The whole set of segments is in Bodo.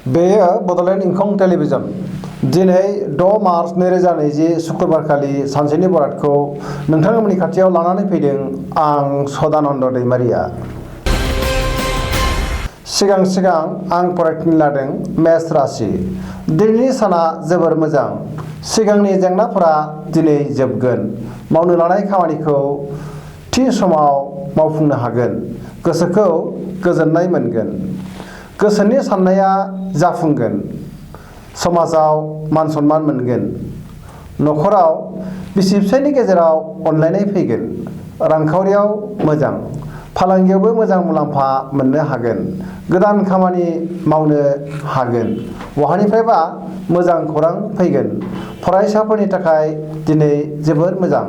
बेयो बड'लेण्ड इंखं टेलिभिजन दिनै 6 मार्च 2020 शुक्रबारखालि सानसेनि बरादखौ नोंथांमोननि खाथियाव लानानै फैदों आं सदानन्द दैमारिया। सिगां आं फरायथिनो लादों मेष राशि। दिनैनि साना जोबोर मोजां। सिगांनि जेंनाफोरा दिनै जोबगोन। मावनो लानाय खामानिखौ थि समाव मावफुंनो हागोन। गोसोखौ गोजोननाय मोनगोन। गोसोनि साननाया जाफुंगोन। समाजाव मान सन्मान मोनगोन। न'खराव बिसि फिसायनि गेजेराव अनलायनाय फैगोन। रांखावरियाव मोजां। फालांगियावबो मोजां मुलाम्फा मोननो हागोन। गोदान खामानि मावनो हागोन। बहानिफ्रायबा मोजां खौरां फैगोन। फरायसाफोरनि थाखाय दिनै जोबोर मोजां।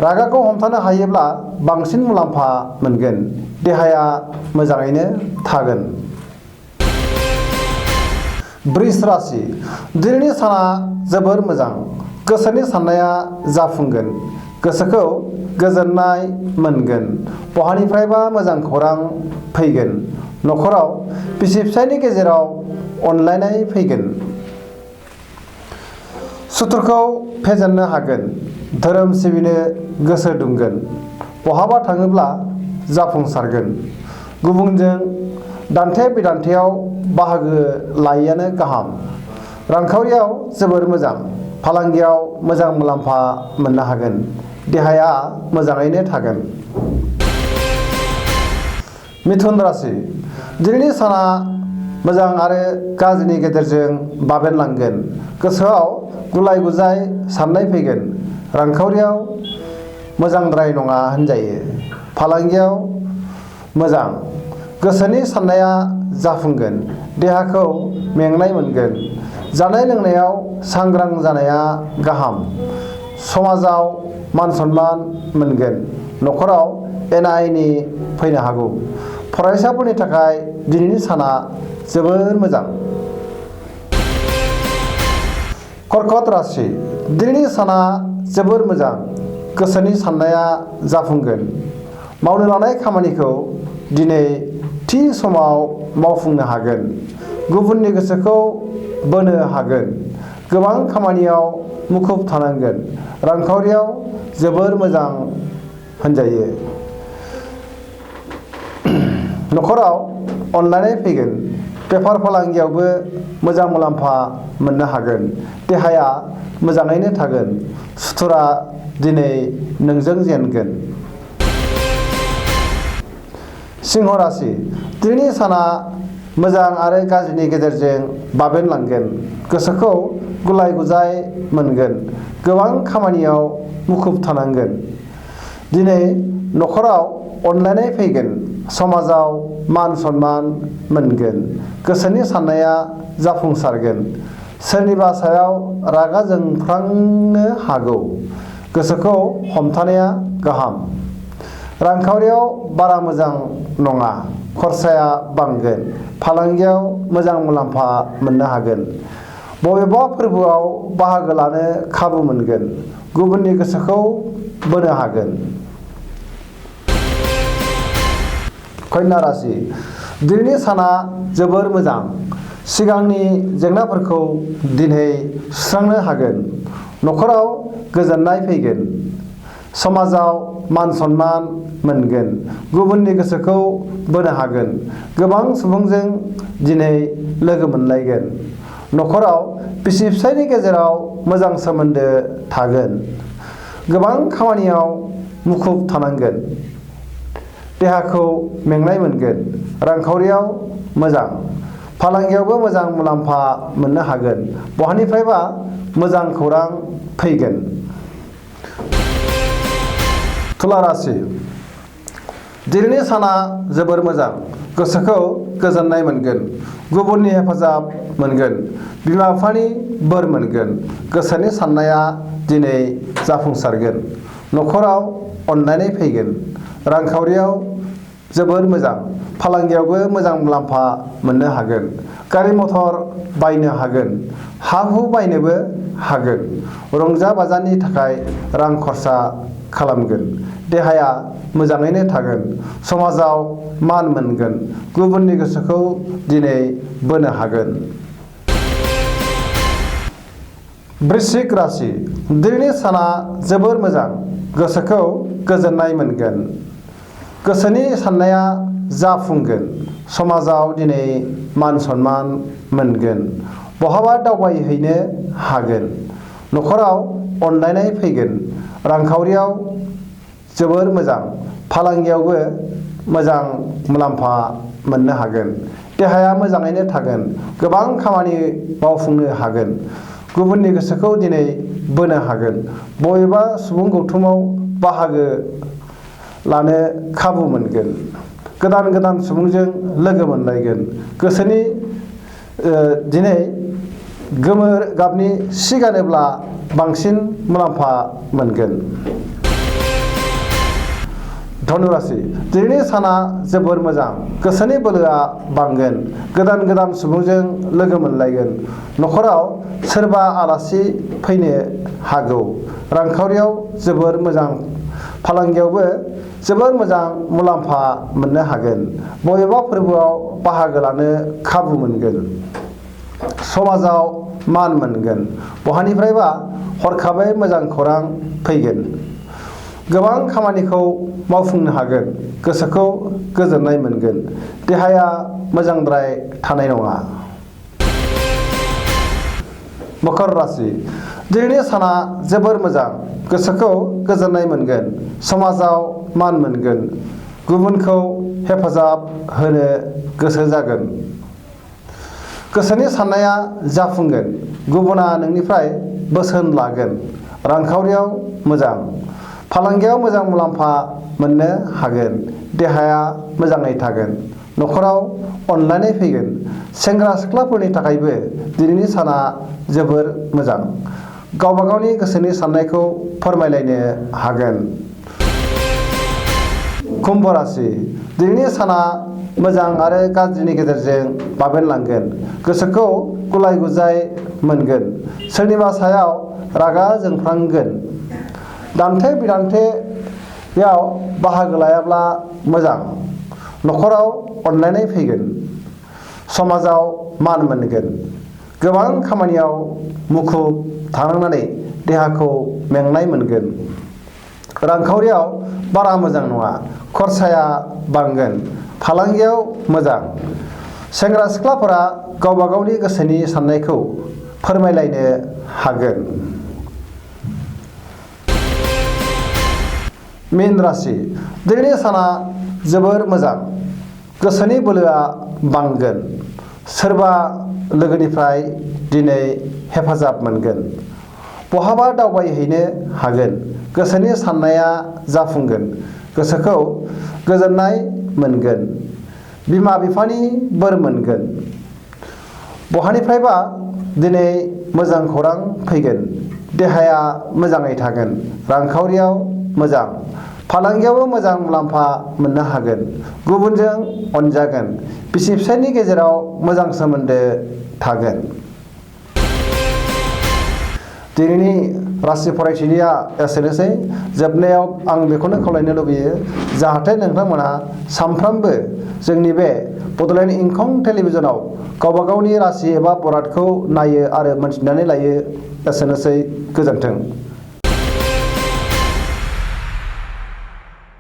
रागाखौ हमथानो हायोब्ला बांसिन मुलाम्फा मोनगोन। देहाया मोजाङैनो थागोन। वृष राशि। दिनैनि साना जोबोर मोजां। गोसोनि साननाया जाफुंगोन। गोसोखौ गोजोननाय मोनगोन। बहानिफ्रायबा मोजां खौरां फैगोन। न'खराव बिसि फिसायनि गेजेराव अनलायनाय फैगोन। सुथुरखौ फेजेननो हागोन। धोरोम सिबिनो गोसो दुंगोन। बहाबा थाङोब्ला जाफुंसारगोन। गुबुनजों दान्थे बिदान्थेयाव बाहागो लायैआनो गाहाम। रांखावरियाव जोबोर मोजां। फालांगियाव मोजां मुलाम्फा मोननो हागोन। देहाया मोजाङैनो थागोन। मिथुन राशि। दिनैनि साना मोजां आरो गाज्रिनि गेजेरजों बाबेनलांगोन। गोसोआव गुलाय गुजाय साननाय फैगोन। रांखावरियाव मोजांद्राय नङा होनजायो। फालांगियाव मोजां। गोसोनि साननाया जाफुंगोन। देहाखौ मेंनाय मोनगोन। जानाय लोंनायाव सांग्रां जानाया गाहाम। समाजाव मान सन्मान मोनगोन। न'खराव एना एनि फैनो हागौ। फरायसाफोरनि थाखाय दिनैनि साना जोबोर मोजां। कर्कट राशि। दिनैनि साना जोबोर मोजां। गोसोनि साननाया जाफुंगोन। मावनो लानाय खामानिखौ दिनै थि समाव मावफुंनो हागोन। गुबुननि गोसोखौ बोनो हागोन। गोबां खामानियाव मुखुब थानांगोन। रांखावरियाव जोबोर मोजां होनजायो। न'खराव अनलायनाय फैगोन। बेफार फालांगियावबो मोजां मुलाम्फा मोननो हागोन। देहाया मोजाङैनो थागोन। सुथुरा दिनै नोंजों जेनगोन। सिंह राशि। दिनैनि साना मोजां आरो गाज्रिनि गेजेरजों बाबेनलांगोन। गोसोखौ गुलाय गुजाय मोनगोन। गोबां खामानियाव मुखुब थानांगोन। दिनै न'खराव अनलायनाय फैगोन। समाजाव मान सन्मान मोनगोन। गोसोनि साननाया जाफुंसारगोन। सोरनिबा सायाव रागा जोंफ्लांनो हागौ। गोसोखौ हमथानाया गाहाम। रांखावरियाव बारा मोजां नङा। खरसाया बांगोन। फालांगियाव मोजां मुलाम्फा मोननो हागोन। बबेबा फोरबोआव बाहागो लानो खाबु मोनगोन। गुबुननि गोसोखौ बोनो हागोन। कन्या राशि। दिनैनि साना जोबोर मोजां। सिगांनि जेंनाफोरखौ दिनै सुस्रांनो हागोन। न'खराव गोजोननाय फैगोन। समाजाव मान सन्मान मोनगोन। गुबुननि गोसोखौ बोनो हागोन। गोबां सुबुंजों दिनै लोगो मोनलायगोन। न'खराव बिसि फिसायनि गेजेराव मोजां सोमोन्दो थागोन। गोबां खामानियाव मुखुब थानांगोन। देहाखौ मेंनाय मोनगोन। रांखावरियाव मोजां। फालांगियावबो मोजां मुलाम्फा मोननो हागोन। बहानिफ्रायबा मोजां खौरां फैगोन। तुला राशि। दिनैनि साना जोबोर मोजां। गोसोखौ गोजोननाय मोनगोन। गुबुननि हेफाजाब मोनगोन। बिमा बिफानि बोर मोनगोन। गोसोनि साननाया दिनै जाफुंसारगोन। न'खराव अनलायनाय फैगोन। रांखावरियाव जोबोर मोजां। फालांगियावबो मोजां मुलाम्फा मोननो हागोन। गारि मथर बायनो हागोन। हा हु बायनोबो हागोन। रंजा बाजानि थाखाय रां खरसा खालामगोन, देहाया मोजाङैनो थागोन, समाजाव मान मोनगोन, गुबुननि गोसोखौ दिनै बोनो हागोन। वृश्चिक राशि दिनैनि साना जोबोर मोजां, गोसोखौ गोजोननाय मोनगोन, गोसोनि साननाया जाफुंगोन, समाजाव दिनै मान सन्मान मोनगोन, बहाबा दावबायहैनो हागोन, न'खराव अनलायनाय फैगोन, रांखावरियाव जोबोर मोजां, फालांगियावबो मोजां मुलाम्फा मोननो हागोन, देहाया मोजाङैनो थागोन, गोबां खामानि मावफुंनो हागोन, गुबुननि गोसोखौ दिनै बोनो हागोन, बबेबा सुबुं गौथुमाव बाहागो लानो खाबु मोनगोन, गोदान गोदान सुबुंजों लोगो मोनलायगोन, गोसोनि दिनै गोमो गाबनि सि गानोब्ला बांसिन मुलाम्फा मोनगोन। धनुराशि दिनैनि साना जोबोर मोजां, गोसोनि बोलोआ बांगोन, गोदान गोदान सुबुंजों लोगो मोनलायगोन, न'खराव सोरबा आलासि फैनो हागौ, रांखावरियाव जोबोर मोजां, फालांगियावबो जोबोर मोजां मुलाम्फा मोननो हागोन, बबेबा फोरबोआव बाहागो लानो खाबु मोनगोन, समाजाव मान मोनगोन, बहानिफ्रायबा हरखाबै मोजां खौरां फैगोन, गोबां खामानिखौ मावफुंनो हागोन, गोसोखौ गोजोननाय मोनगोन, देहाया मोजांद्राय थानाय नङा। मकर राशि दिनैनि साना जोबोर मोजां, गोसोखौ गोजोननाय मोनगोन, समाजाव मान मोनगोन, गुबुनखौ हेफाजाब होनो गोसो जागोन, गोसोनि साननाया जाफुंगोन, गुबुना नोंनिफ्राय बोसोन लागोन, रांखावरियाव मोजां, फालांगियाव मोजां मुलाम्फा मोननो हागोन, देहाया मोजाङै थागोन, न'खराव अनलायनाय फैगोन, सेंग्रा सिख्लाफोरनि थाखायबो दिनैनि साना जोबोर मोजां, गावबा गावनि गोसोनि साननायखौ फोरमायलायनो हागोन। कुम्भ राशि दिनैनि साना मोजां आरो गाज्रिनि गेजेरजों बाबेनलांगोन, गोसोखौ गुलाय गुजाय मोनगोन, सोरनिबा सायाव रागा जोंफ्लांगोन, दान्थे बिदान्थेयाव बाहागो लायाब्ला मोजां, न'खराव अनलायनाय फैगोन, समाजाव मान मोनगोन, गोबां खामानियाव मुखुब थानांनानै देहाखौ मेंनाय मोनगोन, रांखावरियाव बारा मोजां नङा, खरसाया बांगोन, फालांगियाव मोजां, सेंग्रा सिख्लाफोरा गावबा गावनि गोसोनि साननायखौ फोरमायलायनो हागोन। मीन राशि दिनैनि साना जोबोर मोजां, गोसोनि बोलोआ बांगोन, सोरबा लोगोनिफ्राय दिनै हेफाजाब मोनगोन, बहाबा दावबायहैनो हागोन, गोसोनि साननाया जाफुंगोन, गोसोखौ गोजोननाय मोनगोन, बिमा बिफानि बोर मोनगोन, बहानिफ्रायबा दिनै मोजां खौरां फैगोन, देहाया मोजाङै थागोन, रांखावरियाव मोजां, फालांगियावबो मोजां मुलाम्फा मोननो हागोन, गुबुनजों अनजागोन, बिसि फिसायनि गेजेराव मोजां सोमोन्दो थागोन। दिनैनि राशि फरायथिनिया एसेनोसै। जोबनायाव आं बेखौनो खावलायनो लुबैयो जाहाथे नोंथांमोना सानफ्रामबो जोंनि बे बड'लेण्ड इंखं टेलिभिजनाव गावबा गावनि राशि एबा बरादखौ नायो आरो मोनथिनानै लायो। एसेनोसै, गोजोन्थों।